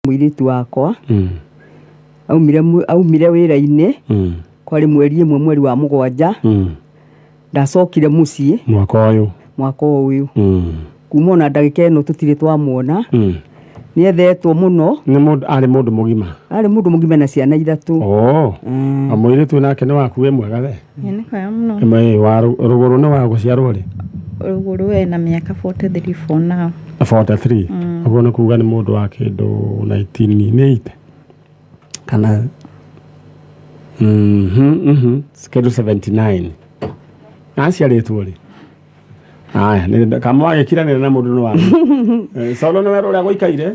Mũirĩtu wakwa aumire wĩra-inĩ kwarĩ mweri 1 mweri wa 7. Ndacokire mũciĩ. Mwaka ũyũ? Mwaka ũyũ. Kuma ona ndagĩka ĩno tũtirĩ twamwona. Nĩ ethetwo mũno. Nĩ mũndũ arĩ mũndũ mũgima? Arĩ mũndũ mũgima na ciana 3. Oh. Mũirĩtu nake nĩ waku wĩ mwega we? Ĩĩ, nĩ kwega mũno. Ĩmwe wa rũgũrũ nĩ wa gũciarwo rĩ? Rũgũrũ ena mĩaka 43 for now. 43? Ũguo nĩ kuga nĩ mũndũ wa kĩndũ 1980 kana kĩndũ 79 aciarĩtwo rĩ? Aya, kama wagĩkiranĩra na mũndũ nĩ wa Solo nĩ werũ ũrĩa gũikaire.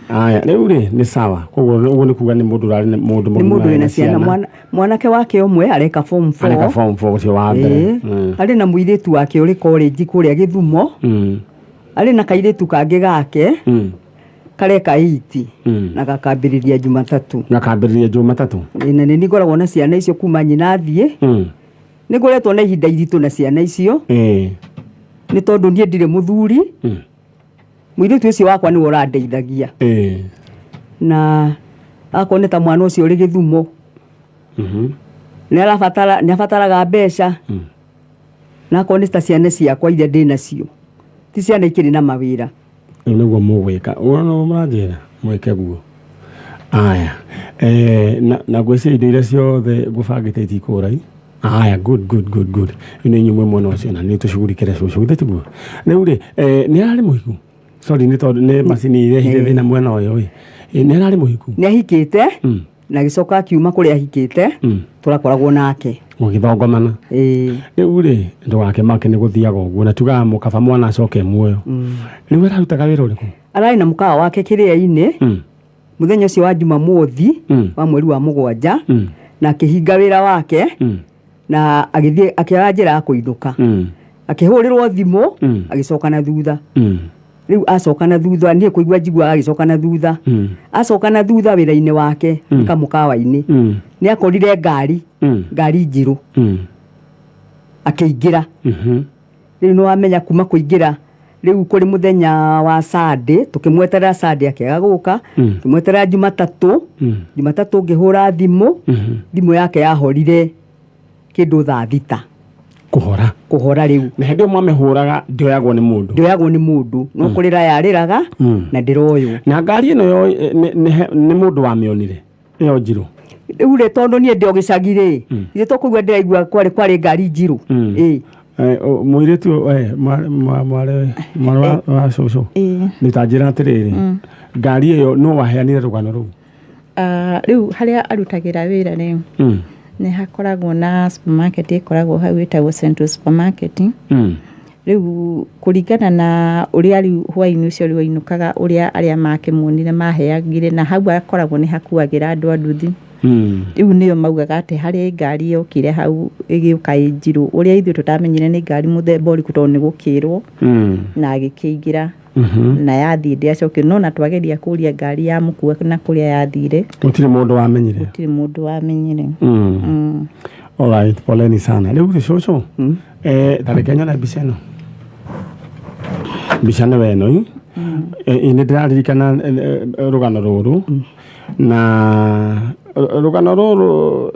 Aya, rĩu rĩ nĩ sawa. Koguo ũguo nĩ kuga nĩ mũndũ ũrarĩ nĩ mũndũ nĩ mũgima mũndũ wĩna wĩna ciana. Mwanake wake ũmwe areka form 4. Areka form 4, ũcio wa mbere. Ĩĩ. Arĩ na mũirĩtu wake ũrĩ college kũrĩa Gĩthumo. Arĩ na kairĩtu kangĩ gake kareka 8 na gakambĩrĩria Jumatatũ. Gakambĩrĩria Jumatatũ. Ĩĩ, na nĩ ngoragwo na ciana icio kuma nyina athiĩ. Nĩ ngoretwo na ihinda iritũ na ciana icio nĩ tondũ niĩ ndirĩ mũthuri. Mũirĩtu ũcio wakwa nĩwe ũrandeithagia. Na akorwo nĩ ta mwana ũcio ũrĩ Gĩthumo, nĩ abataraga mbeca. Na akorwo nĩ ta ciana ciakwa iria ndĩ nacio, ti ciana ikĩrĩ na mawĩra. Rĩu nĩguo mũgwĩka ũguo no mũranjĩra mwĩke guo. Aya, na ngwĩciria indo iria ciothe ngũbangĩte itikũra i. Aya, good, good, good, good. Rĩu nĩ inyuĩ mwĩ mwena ũcio na nĩ tũcugurikĩre cũcũ, githĩ tiguo? Rĩu rĩ, nĩ ararĩ mũhiku? Sorry, nĩ tondũ nĩ macini irehire thĩna mwena ũyũ ĩ. Nĩ ararĩ mũhiku? Nĩ ahikĩte na agĩcoka akiuma kũrĩa ahikĩte. Tũrakoragwo nake. Mũgĩthongomana. Ĩĩ. Rĩu rĩ, ndũgakĩmake, nĩ gũthiaga ũguo na tugaga mũkaba mwana acoke muoyo. Rĩu ararutaga wĩra ũrĩkũ? Ararĩ na mũkawa wake kĩrĩa-inĩ mũthenya ũcio wa Jumamothi wa mweri wa 7 na akĩhinga wĩra wake na agĩthiĩ akĩoya njĩra ya kũinũka. Akĩhũrĩrwo thimũ agĩcoka na thutha. Rĩu acoka na thutha, niĩ kũigua njiguaga agĩcoka na thutha. Acoka na thutha wĩra-inĩ wake kamũkawa-inĩ nĩ akorire ngari ngari njirũ akĩingĩra. Rĩu nĩ wamenya kuma kũingĩra rĩu kũrĩ mũthenya wa Sunday, tũkĩmweterera Sunday akĩaga gũka. Tũkĩmweterera Jumatatũ. Jumatatũ ngĩhũra thimũ, thimũ yake yahorire kĩndũ thaa 6. Kũhora? Kũhora rĩu. Na hĩndĩ ĩyo mwamĩhũraga ndĩoyagwo nĩ mũndũ? Ndĩoyagwo nĩ mũndũ, no kũrĩra yarĩraga na ndĩroywo. Na ngari ĩno yo nĩ mũndũ wamĩonire ĩyo njirũ? Rĩu rĩ, tondũ niĩ ndĩ o gĩcagi rĩ, ithuĩ tũkũigua ndĩraigua kwarĩ ngari njirũ. Ĩĩ. Mũirĩtu mwarĩ wa cũcũ, nĩ ta njĩra atĩrĩrĩ, ngari ĩyo nũ waheanire rũgano rũu? Rĩu harĩa arutagĩra wĩra rĩ, nĩ hakoragwo na supermarket ĩkoragwo hau ĩtagwo Central Supermarket. Rĩu kũringana na ũrĩa rĩu hwaĩ-inĩ ũcio rĩu ainũkaga, ũrĩa arĩa makĩmuonire maheagire, na hau akoragwo nĩ hakuagĩra andũ a nduthi. Rĩu nĩo maugaga atĩ harĩ ngari yokire hau ĩgĩũka ĩ njirũ, ũrĩa ithuĩ tũtamenyire nĩ ngari mũthemba ũrĩkũ tondũ nĩ gũkĩrwo na agĩkĩingĩra na yathiĩ ndĩacokire, no na twageria kũria ngari ya mũkua na kũrĩa yathire. Gũtirĩ mũndũ wamenyire? Gũtirĩ mũndũ wamenyire. Alright, poleni sana. Rĩu rĩ, cũcũ, ta reke nyone mbica ĩno. Mbica nĩwe ĩno ĩ. Nĩ ndĩraririkana rũgano rũrũ na rũgano rũrũ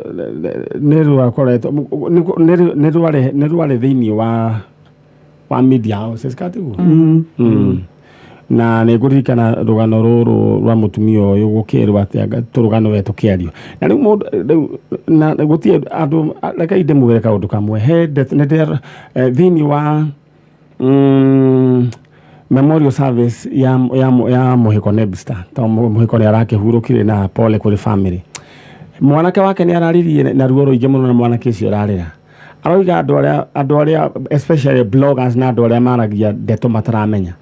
nĩ rwakoretwo nĩ rwarĩ thĩinĩ wa media houses katiguo na nĩ ngũririkana rũgano rũrũ rwa mũtumia ũyũ gũkĩrwo atĩ anga tũrũgano we tũkĩario na rĩu mũndũ rĩu na gũtirĩ andũ. Rekei ndĩmwĩre kaũndũ kamwe he nĩ thĩinĩ wa memorial service ya Mũhĩko Nebster, tondũ Mũhĩko nĩ arakĩhurũkire na pole kũrĩ family. Mwanake wake nĩ araririe na ruo rũingĩ mũno, na mwanake ũcio ararĩra aroiga andũ arĩa especially bloggers na andũ arĩa maragia ndeto mataramenya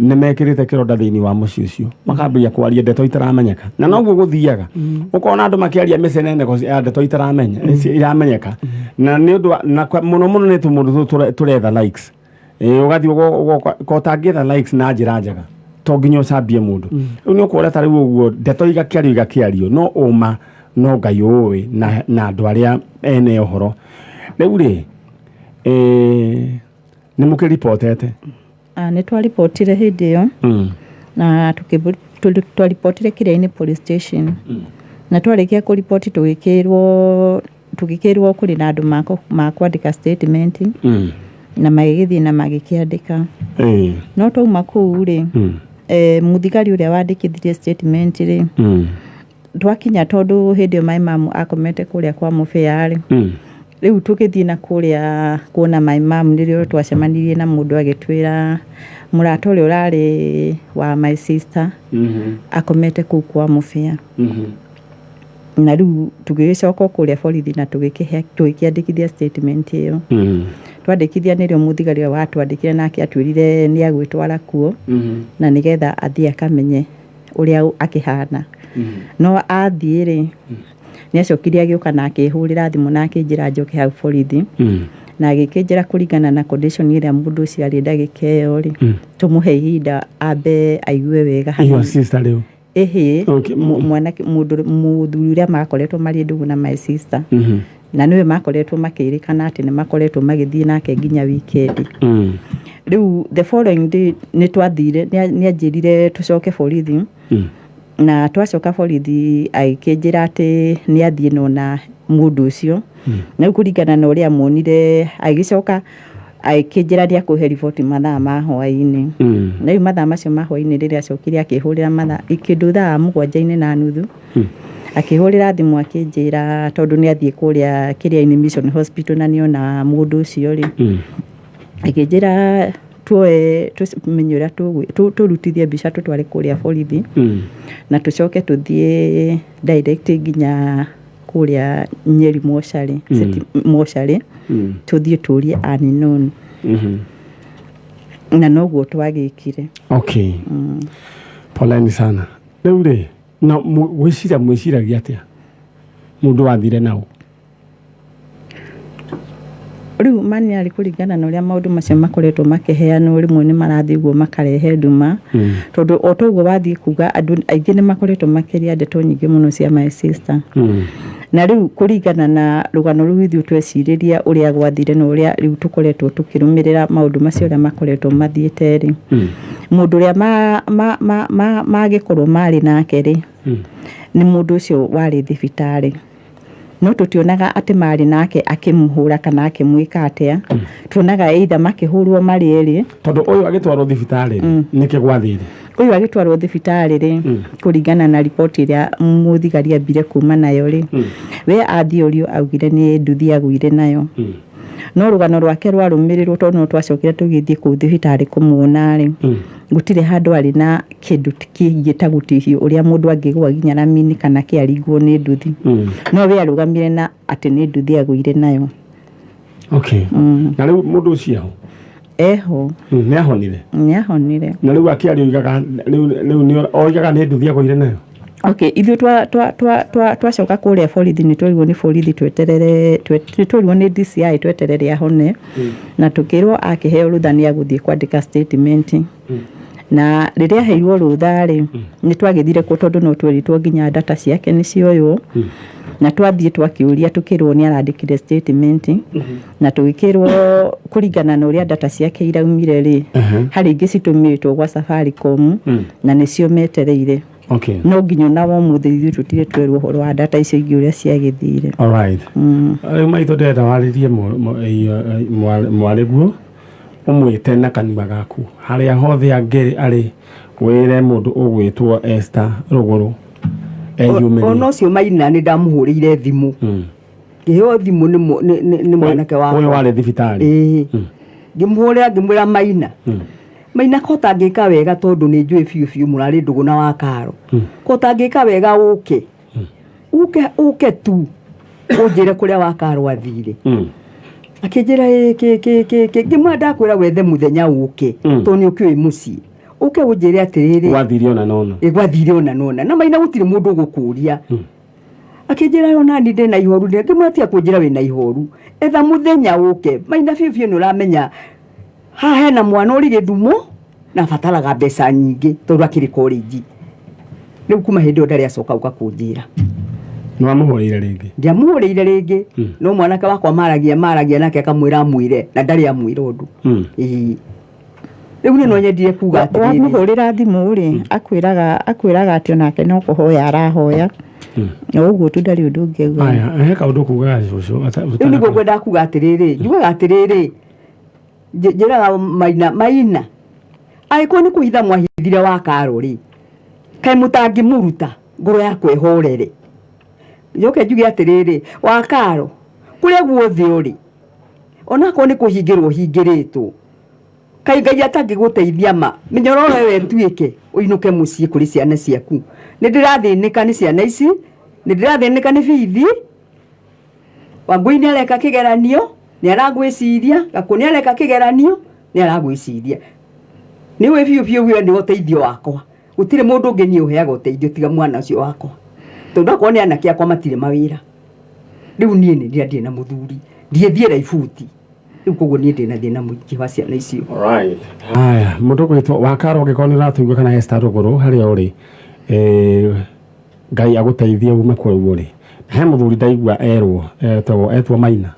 nĩ mekĩrĩte kĩronda thĩinĩ wa mũciĩ ũcio, makambĩrĩria kwaria ndeto itaramenyeka, na noguo gũthiaga ũkona andũ makĩaria mĩceneneko ya ndeto itaramenya iramenyeka, na nĩ ũndũ na mũno mũno nĩ tũmũndũ tũtũ tũretha likes. Ĩĩ, ũgathiĩ ko ũtangĩetha likes na njĩra njega to nginya ũcambie mũndũ. Rĩu nĩ ũkuona ta rĩu ũguo ndeto igakĩario igakĩario, no ũma no Ngai ũĩ na andũ arĩa ene ũhoro. Rĩu rĩ, nĩ mũkĩripotete? Nĩ twaribotire hĩndĩ ĩyo na Twaripotire Kĩrĩa-inĩ police station, na twarĩkia kũripoti tũgĩkĩrwo kũrĩ na andũ makwandĩka statement, na magĩgĩthiĩ na magĩkĩandĩka. No twauma kũu rĩ, mũthigari ũrĩa wandĩkithirie statement rĩ, twakinya, tondũ hĩndĩ ĩyo my mum akomete kũrĩa kwa mũbĩa rĩ, rĩu tũgĩthiĩ na kũrĩa kuona my mum, nĩrĩo twacemanirie na mũndũ agĩtwĩra mũrata ũrĩa ũrarĩ wa my sister akomete kũu kwa mũbĩa. Na rĩu tũgĩgĩcoka o kũrĩa borithi na tũgĩkĩandĩkithia statement ĩyo. Twandĩkithia, nĩrĩo mũthigari ũrĩa watwandĩkire nake atwĩrire nĩ agwĩtwara kuo na nĩgetha athiĩ akamenye ũrĩa akĩhana. No athiĩ rĩ, nĩ acokire agĩũka na akĩhũrĩra thimũ na akĩnjĩra njoke hau borithi, na agĩkĩnjĩra kũringana na condition ĩrĩa mũndũ ũcio arĩ ndagĩka ĩyo rĩ, tũmũhe ihinda ambe aigue wega Your hanini. sister rĩu? Ĩhĩ. Okay. Mwanake, mũndũ mũthuri ũrĩa makoretwo marĩ ndũgũ na my sister, na nĩwe makoretwo makĩrĩkana atĩ nĩ makoretwo magĩthiĩ nake nginya weekend. Rĩu the following day nĩ twathire, nĩ anjĩrire tũcoke borithi, na twacoka borithi agĩkĩnjĩra atĩ nĩ athiĩ nona mũndũ ũcio, na rĩu kũringana na ũrĩa amuonire, agĩcoka agĩkĩnjĩra nĩ akũhe riboti mathaa ma hwaĩ-inĩ. Na rĩu mathaa macio ma hwaĩ-inĩ, rĩrĩa acokire akĩhũrĩra mathaa kĩndũ thaa 7:30, akĩhũrĩra thimũ akĩnjĩra tondũ nĩ athiĩ kũrĩa Kĩrĩa-inĩ Mission Hospital na nĩona mũndũ ũcio rĩ, akĩnjĩra tuoe tũmenye ũrĩa tũrutithie mbica tũtware kũrĩa borithi, na tũcoke tũthiĩ direct nginya kũrĩa Nyeri mocarĩ, City mocarĩ, tũthiĩ tũrie unknown. Na noguo twagĩkire. Okay, poleni sana. Rĩu rĩ, na gwĩciria mwĩciragia atĩa mũndũ wathire nao? Rĩu mani arĩ kũringana na ũrĩa maũndũ macio makoretwo makĩheanwo, rĩmwe nĩ marathiĩ ũguo makarehe nduma, tondũ o toguo wathiĩ kuga, andũ aingĩ nĩ makoretwo makĩria ndeto nyingĩ mũno cia my sister. Na rĩu kũringana na rũgano rũu, ithuĩ twecirĩria ũrĩa gwathire na ũrĩa rĩu tũkoretwo tũkĩrũmĩrĩra maũndũ macio ũrĩa makoretwo mathiĩte rĩ, mũndũ ũrĩa magĩkorwo marĩ nake rĩ, nĩ mũndũ ũcio warĩ thibitarĩ, no tũtionaga atĩ marĩ nake akĩmũhũra kana akĩmwĩka atĩa. Tuonaga either makĩhũrwo marĩ erĩ. Tondũ ũyũ agĩtwarwo thibitarĩ rĩ, nĩkĩ gwathire? Ũyũ agĩtwarwo thibitarĩ rĩ, kũringana na riboti ĩrĩa mũthigari ambire kuma nayo rĩ, we athiĩ ũrio augire nĩ nduthi agũire nayo. No rũgano rwake rwarũmĩrĩrwo, tondũ no twacokire tũgĩthiĩ kũu thibitarĩ kũmuona rĩ, gũtirĩ handũ arĩ na kĩndũ kĩngĩ ta gũtihio ũrĩa mũndũ angĩgũa nginya rami-inĩ kana kĩaringwo nĩ nduthi. No we arũgamire na atĩ nĩ nduthi agũire nayo. Okay, na rĩu mũndũ ũcio eho? Eho. Nĩ ahonire? Nĩ ahonire. Na rĩu akĩaria oigaga rĩu nĩ oigaga nĩ nduthi agũire nayo? Okay, ithuĩ twacoka kũrĩa borithi, nĩ twerirwo nĩ borithi tweterere, nĩ twerirwo nĩ DCI tweterere ahone, na tũkĩrwo akĩheo rũtha nĩ agũthiĩ kwandĩka statement. Na rĩrĩa aheirwo rũtha rĩ, nĩ twagĩthire kuo, tondũ no tweritwo nginya data ciake nĩ cioywo. Na twathiĩ twakĩũria, tũkĩrwo nĩ arandĩkire statement, na tũgĩkĩrwo kũringana na ũrĩa data ciake iraumire rĩ, harĩ ingĩ citũmĩtwo gwa Safaricom, na nĩcio metereire. No nginya ona wa ũmũthĩ ithuĩ tũtirĩ twerwo ũhoro wa data icio ingĩ ũrĩa ciagĩthire. Alright. Rĩu maitũ, ndĩrenda warĩrie mwarĩguo, ũmwĩte na kanua gaku harĩa hothe angĩrĩ arĩ, wĩre mũndũ ũgwĩtwo Esther Rũgũrũ eyumĩrie. Ona ũcio Maina nĩ ndamũhũrĩire thimũ, ngĩheo thimũ nĩ mwanake wakwa. Ũyũ warĩ thibitarĩ? Ĩĩ. Ngĩmũhũrĩra, ngĩmwĩra, "Maina, Maina, ko ũtangĩka wega, tondũ nĩ njũĩ biũ biũ mũrarĩ ndũgũ na wakaro, ko ũtangĩka wega ũke ũke ũke tu ũnjĩre kũrĩa wakaro athire." Akĩnjĩra, "Ĩ kĩ kĩ kĩ kĩ?" Ngĩmwĩra, "Ndakwĩra wethe mũthenya ũke, tondũ nĩ ũkĩũĩ mũciĩ, ũke ũnjĩre atĩrĩrĩ." Gwathire ona nona? Ĩ, gwathire ona nona. Na Maina, gũtirĩ mũndũ ũgũkũria. Akĩnjĩra, "Ona ni ndĩna ihoru." Ngĩmwĩra, "Tiga kũnjĩra wĩna ihoru, etha mũthenya ũke." Maina, biũ biũ nĩ ũramenya haha hena mwana ũrĩ gĩthumo na abataraga mbeca nyingĩ tondũ akĩrĩ college. Rĩu kuma hĩndĩ ĩyo ndarĩ acoka gũka kũnjĩra. Nĩ wamũhũrĩire rĩngĩ? Ndiamũhũrĩire rĩngĩ, no mwanake wakwa maragia nake akamwĩra amwĩre, na ndarĩ amwĩra ũndũ. Ĩĩ. Rĩu niĩ no nyendire kuga atĩrĩrĩ. Wamũhũrĩra thimũ rĩ, akwĩraga atĩ onake no kũhoya arahoya. O ũguo tu, ndarĩ ũndũ ũngĩ augaga. Aya, he kaũndũ kugaga cũcũ. Rĩu nĩguo ngwendaga kuga atĩrĩrĩ, njugaga atĩrĩrĩ, njĩraga Maina, Maina, angĩkorwo nĩ kũhitha mwahithire wa Karo rĩ, kaĩ mũtangĩmũruta ngoro yakwa ĩhorere. Njoke njuge atĩrĩrĩ, wa Karo, kũrĩa guothe ũrĩ, onakorwo nĩ kũhingĩrwo ũhingĩrĩtwo, kaĩ Ngai atangĩgũteithia ma, mĩnyororo ĩyo ĩtuĩke, ũinũke mũciĩ kũrĩ ciana ciaku. Nĩ ndĩrathĩnĩka nĩ ciana ici, nĩ ndĩrathĩnĩka nĩ bithi, Wangũi nĩ areka kĩgeranio, nĩ aragwĩciria, Gakũ nĩ areka kĩgeranio, nĩ aragwĩciria. Nĩ ũĩ biũ biũ we nĩwe ũteithio wakwa. Gũtirĩ mũndũ ũngĩ niĩ ũheaga ũteithio tiga mwana ũcio wakwa. Tondũ akorwo nĩ anake akwa matirĩ mawĩra. Rĩu niĩ nĩ ndĩra ndirĩ na mũthuri, ndiĩthiĩra ibuti. Rĩu koguo niĩ ndĩna thĩna mũingĩ wa ciana icio. Alright. Haya, mũndũ ũgwĩtwo Wakaro, angĩkorwo nĩ ũratũigua kana Esther Rũgũrũ harĩa ũrĩ, Ngai agũteithie ume kũu ũrĩ. He mũthuri ndaigua erwo, etagwo etwo Maina.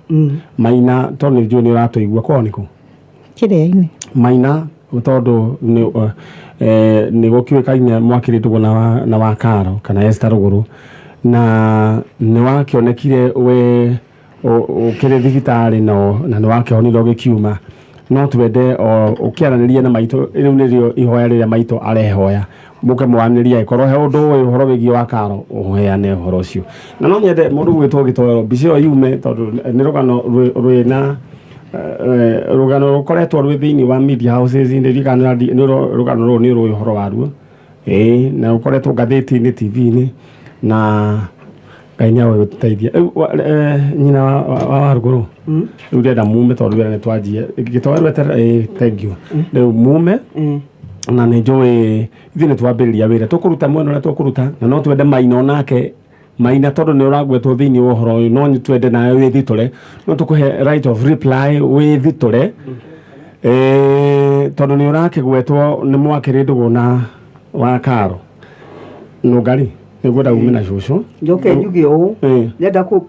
Maina, tondũ nĩ njũĩ nĩ ũratũigua, kwao nĩ kũ? Kĩrĩa-inĩ. Maina, tondũ nĩ gũkĩũĩkaine mwakĩrĩ ndũgũ na Wakaro kana Esther Rũgũrũ, na nĩ wakĩonekire we ũkĩrĩ thibitarĩ na nĩ wakĩhonire ũgĩkiuma. No twende o ũkĩaranĩrie na maitũ, rĩu nĩrĩo ihoya rĩrĩa maitũ arehoya, mũke mwaranĩrie, angĩkorwo he ũndũ ũĩ ũhoro wĩgiĩ Wakaro, ũheane ũhoro ũcio. Na no nyende mũndũ ũgwĩtwo Gĩtoero, mbica ĩyo yume, tondũ nĩ rũgano rwĩna rũgano rũkoretwo rwĩ thĩinĩ wa media houses, nĩ kana nĩ rũgano rũrũ nĩ rũĩ ũhoro waruo. Ĩĩ, na rũkoretwo ngathĩti-inĩ, TV-inĩ, na Ngai nĩ agũteithia. Rĩu nyina wa Warũgũrũ, rĩu ndĩrenda mume, tondũ wĩra nĩ twanjia. Gĩtoero eterera, ĩĩ, thank you. Rĩu mume, na nĩ njũĩ ithuĩ nĩ twambĩrĩria wĩra, tũkũruta mwena ũrĩa tũkũruta, na no twende Maina onake, Maina, tondũ nĩ ũragwetwo thĩinĩ wa ũhoro ũyũ, no twende nawe wĩthitũre, no tũkũhe right of reply wĩthitũre, tondũ nĩ ũrakĩgwetwo nĩ mwakĩrĩ ndũgũ na Wakaro. Nũngari, nĩ ngwenda ume na cũcũ. Njoke njuge ũũ, ndĩrenda kũ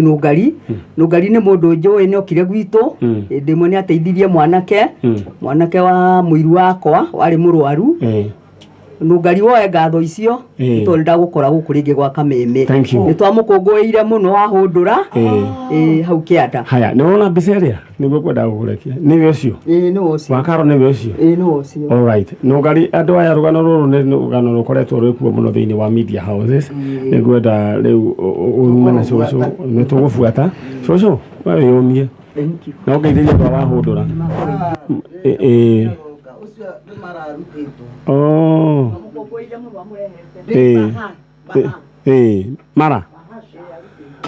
Nũngari. Nũngari nĩ mũndũ njũĩ, nĩ okire gwitũ hĩndĩ ĩmwe, nĩ ateithirie mwanake wa mũiru wakwa warĩ mũrwaru. Nũngari, woe ngatho icio, tondũ ndagũkora gũkũ rĩngĩ gwa Kameme. Thank you. Nĩ twamũkũngũĩire mũno wahũndũra hau kĩanda. Haya, nĩ wona mbica ĩrĩa nĩguo ngwendaga gũkũrekia, nĩwe ũcio? Ĩĩ, nĩwe ũcio. Wakaro nĩwe ũcio? Ĩĩ, nĩwe ũcio. Alright. Nũngari, andũ aya, rũgano rũrũ nĩ rũgano rũkoretwo rwĩkuo mũno thĩinĩ wa media houses. Nĩ ngwenda rĩu ume na cũcũ, nĩ tũgũbuata. Cũcũ, we wĩyũmie. Thank you. Na ũngeithĩrie andũ a wahũndũra. Ĩ. Ũcio nĩ mararutĩtwo. Oh. Ĩ. Ĩ, mara.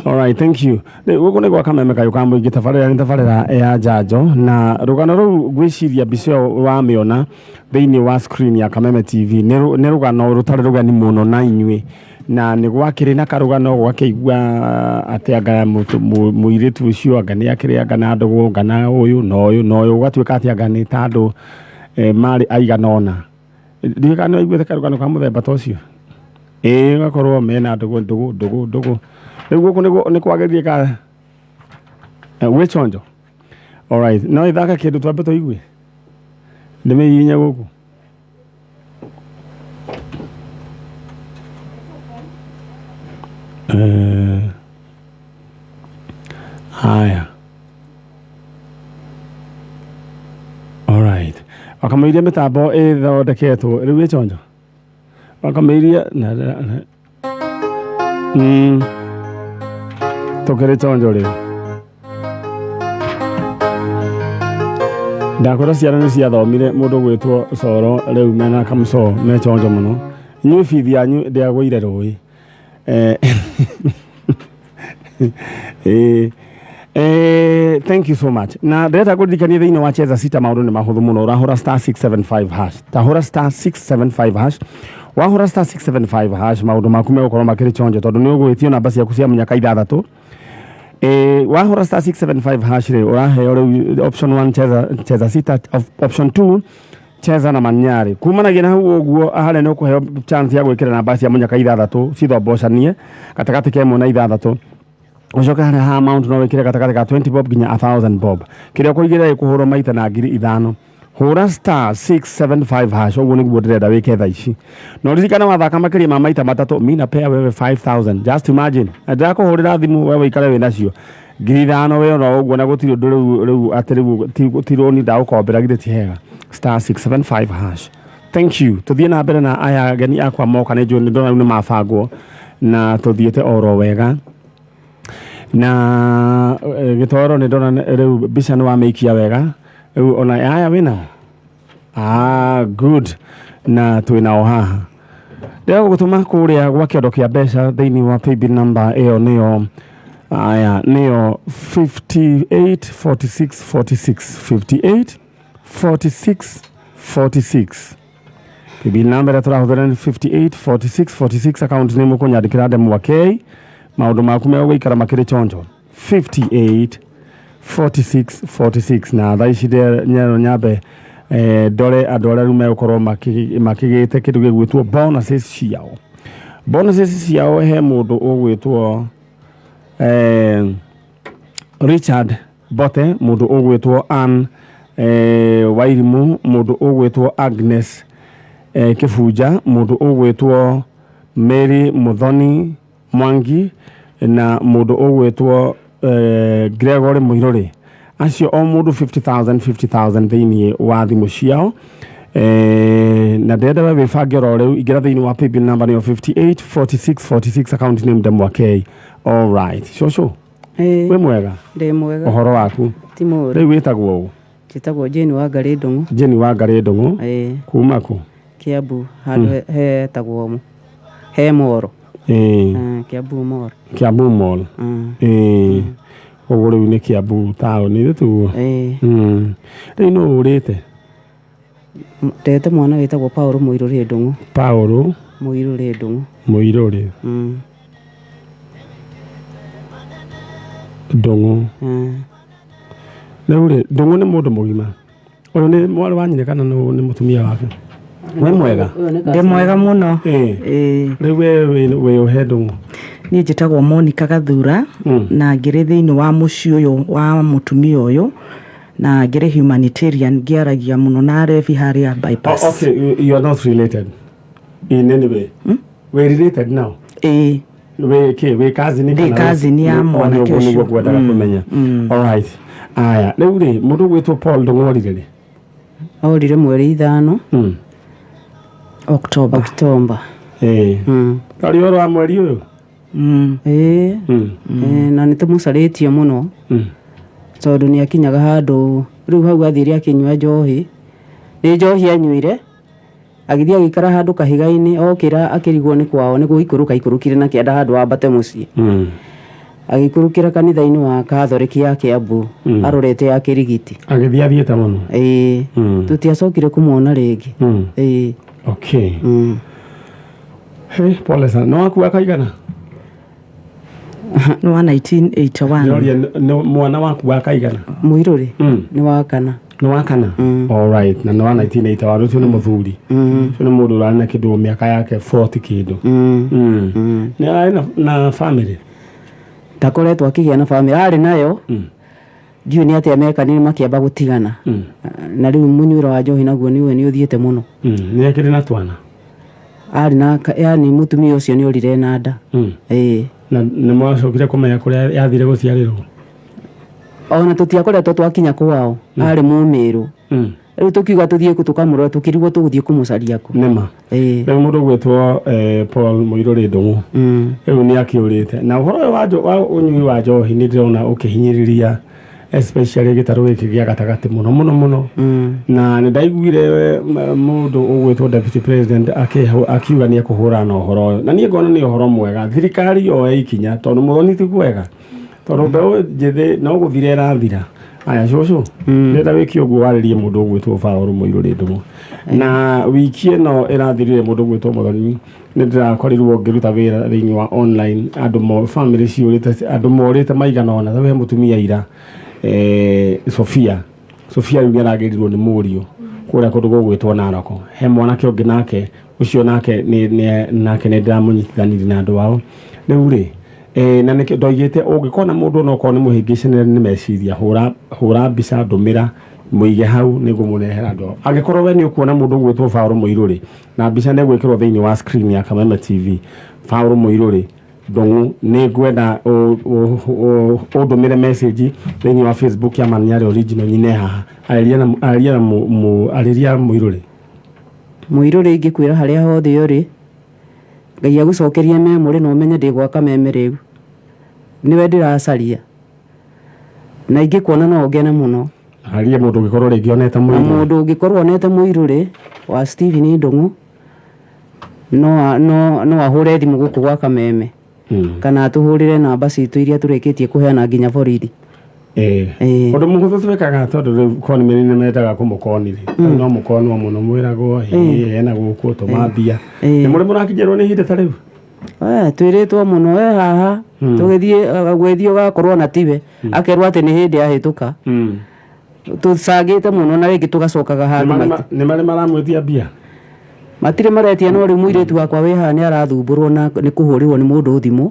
Alright, thank you. Rĩu gũkũ nĩ gwa Kameme kayũ ka mũingĩ, tabarĩra nĩ tabarĩra ya njanjo, na rũgano rũu ngwĩciria mbica ĩyo wamĩona thĩinĩ wa screen ya Kameme TV nĩ rũgano rũtarĩ rũgeni mũno na inyuĩ, na nĩ gwakĩrĩ na karũgano gwakĩigua atĩ anga mũirĩtu ũcio anga nĩ akĩrĩ anga na ndũgũ anga na ũyũ na ũyũ na ũyũ, gũgatuĩka atĩ anga nĩ ta andũ marĩ aigana ũna. Ndiũĩ kana nĩ waiguĩte karũgano ka mũthemba ta ũcio. Ĩĩ, ũgakorwo mena ndũgũ ndũgũ ndũgũ ndũgũ. Rĩu gũkũ nĩguo nĩ kwagĩrĩire ka gwĩ chonjo. Alright, no ithaka kĩndũ twambe tũigue, ndĩmĩhihinye gũkũ. Haya, alright, wakamũiria mĩtambo ĩthondeketwo rĩu ĩ chonjo, wakamũiria tũkĩrĩ chonjo. Rĩu ndakwĩra ciana nĩ ciathomire mũndũ gwĩtwo coro, rĩu mena kamũco me chonjo mũno. Inyuĩ bithi yanyu ndĩagũire rũĩ. Thank you so much. Na ndĩrenda kũririkania thĩinĩ wa Cheza Sita maũndũ nĩ mahũthũ mũno. Ũrahũra *675#, tahũra *675#. Wahũra *675# maũndũ maku megũkorwo makĩrĩ chonjo, tondũ nĩ ũgwĩtio namba ciaku cia mũnyaka ithathatũ. Wahũra *675# rĩ, ũraheo rĩu option 1, cheza sita, option 2, cheza na manyarĩ. Kumanagia na hau ũguo, harĩa nĩ ũkũheo chance ya gwĩkĩra namba cia mũnyaka ithathatũ cithombocanie gatagatĩ ka ĩmwe na ithathatũ. Ũcoke harĩa ha amount no wĩkĩre gatagatĩ ka 20 bob nginya 1000 bob. Kĩrĩa ũkũigĩrĩra gĩkũhũrwo maita na 5,000. Hũra star 675 hash, ũguo nĩguo ndĩrenda wĩke thaa ici. Na ũririkane wathaka makĩria ma maita matatũ, mi napea wewe 5000. Just imagine. Na ndĩrakũhũrĩra thimũ wewe ũikare wĩ nacio 5,000 we ono ũguo, na gũtirĩ ũndũ rĩu rĩu atĩ rĩu ti rũni ndagũkombera, githĩ ti hega? Star 675 hash. Thank you. Tũthiĩ na mbere na aya ageni akwa moka, nĩ njũĩ nĩ ndona rĩu nĩ mabangwo na tũthiĩte oro wega na gĩtoro nĩ ndona rĩu mbica nĩ wamĩikia wega rĩu ona aya wĩnao. Ah, good. Na twĩnao haha. Ndĩrenda gũtũma kũrĩa gwa kĩondo kĩa mbeca thĩinĩ wa paybill number ĩyo nĩyo aya nĩyo 58 46 46, 58 46 46. Paybill number ĩrĩa tũrahũthĩra nĩ 58 46 46. Account nĩ mũkũnyandĩkĩra ndemwa K, maũndũ maku megũikara makĩrĩ chonjo. 58 46 46. Na thaa ici nyero nyambe ndore andũ arĩa rĩu megũkorwo makĩgĩte kĩndũ gĩgwĩtwo bonuses ciao. Bonuses ciao, he mũndũ ũgwĩtwo Richard Bote, mũndũ ũgwĩtwo Ann Wairimu, mũndũ ũgwĩtwo Agnes Kĩbunja, mũndũ ũgwĩtwo Mary Muthoni Mwangi na mũndũ ũgwĩtwo Gregory Mũirũrĩ. Acio o mũndũ 50,000 50,000 thĩinĩ wa thimũ ciao. Na ndĩrenda we wĩbange oro rĩu, ingĩra thĩinĩ wa paybill number nĩyo 58 46 46, account name Ndemwa K. All right, cũcũ, wĩ mwega? Ndĩ mwega. Ũhoro waku? Ti mũũru. Rĩu wĩtagwo ũ? Njĩtagwo Jane Wangarĩ Ndũng'ũ. Jane Wangarĩ Ndũng'ũ. Ĩĩ. Kuma kũ? Kiambu, handũ hetagwo he Moro. Kiambu Mall. Kiambu Mall. Ĩĩ, ũguo rĩu nĩ Kiambu taũni rĩ tiguo? Ĩĩ. Rĩu nũ ũrĩte? Ndete mwana wĩtagwo Paul Mũirũrĩ Ndũng'ũ. Paul Mũirũrĩ Ndũng'ũ. Mũirũrĩ Ndũng'ũ. Rĩu rĩ, Ndũng'ũ nĩ mũndũ mũgima ũyũ, nĩ mwarĩ wa nyina kana nĩ mũtumia wake? Wĩ mwega? Ndĩ mwega mũno. Ĩĩ. Rĩu we wĩ ũhe Ndũng'ũ? Niĩ njĩtagwo Monica Gathura na ngĩrĩ thĩinĩ wa mũciĩ ũyũ wa mũtumia ũyũ na ngĩrĩ humanitarian, ngĩaragia mũno na arebi harĩa bypass. Oh, okay, you are not related in any way? We related now? Ĩĩ. Wĩ kĩ, wĩ cousin? Ndĩ Kana cousin ya mwanake ũguo nĩguo ũcio. ngwendaga kũmenya. Alright, aya, rĩu rĩ, mũndũ ũgwĩtwo Paul Ndũng'ũ orire rĩ? Orire mweri 5. October. October. Ĩĩ. Tarĩ ũhoro wa mweri ũyũ? Ĩĩ. Ĩĩ, na nĩ tũmũcarĩtie mũno tondũ nĩ akinyaga handũ rĩu hau athire akĩnyua njohi, nĩ njohi anyuire, agĩthiĩ agĩikara handũ kahiga-inĩ, okĩra akĩrigwo nĩ kwao nĩ gũikũrũka aikũrũkire na kĩanda handũ ambate mũciĩ. Agĩikũrũkĩra kanitha-inĩ wa Katholiki ya Kiambu arorete ya Kĩrigiti. Agĩthiĩ athiĩte mũno? Ĩĩ. Tũtiacokire kũmuona rĩngĩ. Ĩĩ. Okay. Hey, pole sana. No waku akaigana? Nĩ wa 1981. Ndĩroria nĩ mwana waku wakaigana? Mũirũrĩ nĩ wa kana. Nĩ wa kana. Alright, na nĩ wa 1981, ũcio nĩ mũthuri. Ũcio nĩ mũndũ ũrarĩ na kĩndũ mĩaka yake 40 kĩndũ. Nĩ ararĩ na family? Ndakoretwo akĩgĩa na bamĩrĩ, arĩ nayo. Ndiũĩ nĩ atĩa mekanire makĩamba gũtigana. Na rĩu mũnyuĩro wa njohi naguo nĩ ũĩ nĩ ũthiĩte mũno. Nĩ akĩrĩ na twana? Arĩ na yani mũtumia ũcio nĩ orire na nda. Ĩĩ. Na nĩ mwacokire kũmenya kũrĩa yathire gũciarĩrwo? Ona tũtiakoretwo twakinya kwao, arĩ mũmĩrũ. Rĩu tũkiuga tũthiĩ kũ tũkamũrora, tũkĩrigwo tũgũthiĩ kũmũcaria kũ. Nĩma. Ĩĩ. Rĩu mũndũ ũgwĩtwo Paul Mũirũrĩ Ndũng'ũ rĩu nĩ akĩũrĩte na ũhoro ũyũ wa ũnyui wa njohi, nĩ ndĩrona ũkĩhinyĩrĩria especially gĩtarũ gĩkĩ gĩa gatagatĩ mũno mũno mũno. Na nĩ ndaiguire mũndũ ũgwĩtwo deputy president akiuga nĩ ekũhũrana na ũhoro ũyũ, na niĩ ngona nĩ ũhoro mwega thirikari yoe ikinya, tondũ mũthoni ti kwega, tondũ mbeũ njĩthĩ no gũthira ĩrathira. Aya, cũcũ, ndĩrenda wĩke ũguo, warĩrie mũndũ ũgwĩtwo Paul Mũirũrĩ Ndũng'ũ. Na wiki ĩno ĩrathirire, mũndũ ũgwĩtwo Mũthoni, nĩ ndĩrakorirwo ngĩruta wĩra thĩinĩ wa online, andũ mo family ciũrĩte, andũ morĩte maigana ũna. He mũtumia ira, Sofia, Sofia rĩu nĩ aragĩrirwo nĩ mũriũ kũrĩa kũndũ gũgwĩtwo Naroko. He mwanake ũngĩ nake, ũcio nake nake nĩ ndĩramũnyitithanirie na andũ ao rĩu rĩ. Na nĩkĩo ndoigĩte ũngĩkona mũndũ onokorwo nĩ mũhĩngĩcane nĩ meciria, hũra hũra mbica, ndũmĩra. Mũige hau nĩ ngũmũrehera andũ ao. Angĩkorwo we nĩ ũkuona mũndũ ũgwĩtwo Paul Mũirũrĩ na mbica nĩ ĩgwĩkĩrwo thĩinĩ wa screen ya Kameme TV, Paul Mũirũrĩ Ndung'u, nĩ ngwenda ũndũmĩre message thĩinĩ wa Facebook ya Manyarĩ Original nyine haha. Arĩria na arĩria na arĩria Mũirũrĩ. Mũirũrĩ ingĩkwĩra harĩa hothe ũrĩ, Ngai agũcokerie memory na ũmenye ndĩ gwa Kameme rĩu. Nĩwe ndĩracaria. Na ingĩkuona no ngene mũno. Arĩria mũndũ ũngĩkorwo rĩngĩ onete Na Mũirũrĩ. Mũndũ ũngĩkorwo onete Mũirũrĩ wa Stephen Ndung'u no ahũre thimũ gũkũ gwa Kameme. Kana atũhũrĩre namba citũ iria tũrĩkĩtie kũheana nginya borithi. Ũndũ mũhũthũ twĩkaga tondũ rĩu conmen nĩ mendaga kũmũkoni rĩ. No mũkonwo mũno mwĩragwo ĩĩ hena gũkũ tũma mbia. Nĩ mũrĩ mũrakinyĩrwo nĩ ihinda ta rĩu? Twĩrĩtwo mũno we haha tũgĩthiĩ gwĩthiĩ ũgakorwo na tiwe akerwo atĩ nĩ hĩndĩ ahĩtũka. Tũcangĩte mũno na rĩngĩ tũgacokaga handũ maita. Nĩ marĩ maramwĩtia mbia? Matirĩ maretia no rĩu mũirĩtu wakwa wĩ haha nĩ arathumbũrwo na nĩ kũhũrĩrwo nĩ mũndũ thimũ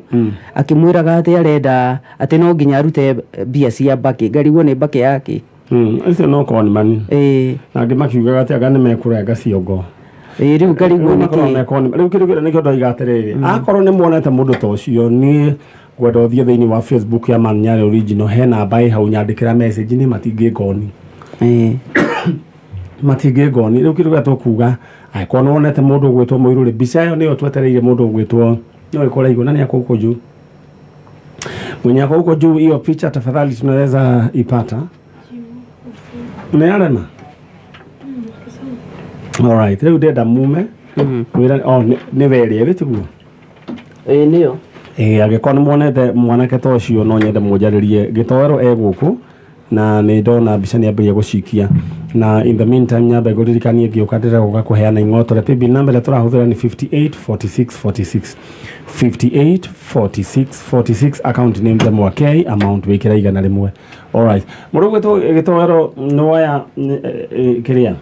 akĩmwĩraga atĩ arenda atĩ no nginya arute mbia cia mbakĩ, ngarigwo nĩ mbakĩ yake. Icio no conman. Na angĩ makiugaga atĩ anga nĩ mekũrenga ciongo. Rĩu ngarigwo nĩ kĩ. Rĩu kĩndũ kĩrĩa nĩkĩo ndoiga atĩrĩrĩ, akorwo nĩ muonete mũndũ ta ũcio, niĩ ngwenda ũthiĩ thĩinĩ wa Facebook ya Manyarĩ Original, he namba ĩ hau nyandĩkĩra message nĩ matingĩngoni. Matingĩngoni. Rĩu kĩndũ kĩrĩa tũkuga, angĩkorwo nĩ wonete mũndũ ũgwĩtwo Mũirũrĩ, mbica ĩyo nĩyo twetereire mũndũ ũgwĩtwo no ĩkore igũ na nĩ akũ huko juu. Mwenye ako huko juu, hiyo picha tafadhali tunaweza ipata. Nĩ arema? Alright, rĩu ndĩrenda mume. Wĩra oh nĩ werĩ ĩrĩ tiguo? Ĩĩ nĩyo. Angĩkorwo nĩ muonete mwanake ta ũcio no nyende mũnjarĩrie gĩtoero e gũkũ na nĩ ndona mbica nĩ ambĩrĩria gũcikia na in the meantime nyambe ngũririkanie ngĩũka ndĩragũka kũheana ing'otore paybill number ĩrĩa tũrahũthĩra nĩ 58 46 46 58 46 46 account name the Mwakei amount wĩkĩra 100. Alright, mũndũ ũgwĩtwo gĩtoero nĩ woya kĩrĩa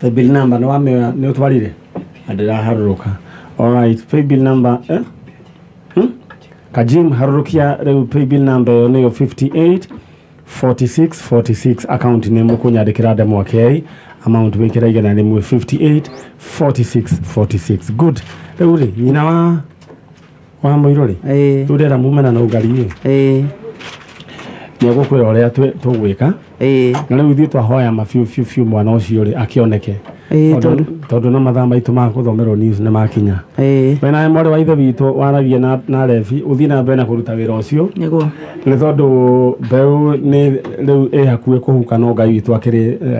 paybill number nĩ wamĩoya nĩ ũtwarire na ndĩraharũrũka. Alright, paybill number Kajim harũrũkia rĩu paybill number ĩyo nĩyo 58 46 46 account nĩ mũkũnyandĩkĩra Ndemwa K amount wĩkĩra 100 58 46 46. Good. Rĩu rĩ nyina wa Mũirũrĩ rĩu ndĩrenda mume na ũngari ĩ nĩ egũkwĩra ũrĩa tũgwĩka na rĩu ithuĩ twahoya ma biũ biũ biũ mwana ũcio rĩ akĩoneke tondũ no mathaa maitũ ma gũthomerwo news nĩ makinya. We nawe mwarĩ wa ithe witũ waragia na rebi ũthiĩ na mbere na kũruta wĩra ũcio nĩguo nĩ tondũ mbeũ nĩ rĩu ĩ hakuhĩ kũhuka no Ngai witũ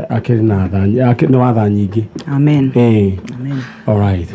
akĩrĩ na tha nĩ wa tha nyingĩ. Amen. Amen. All right.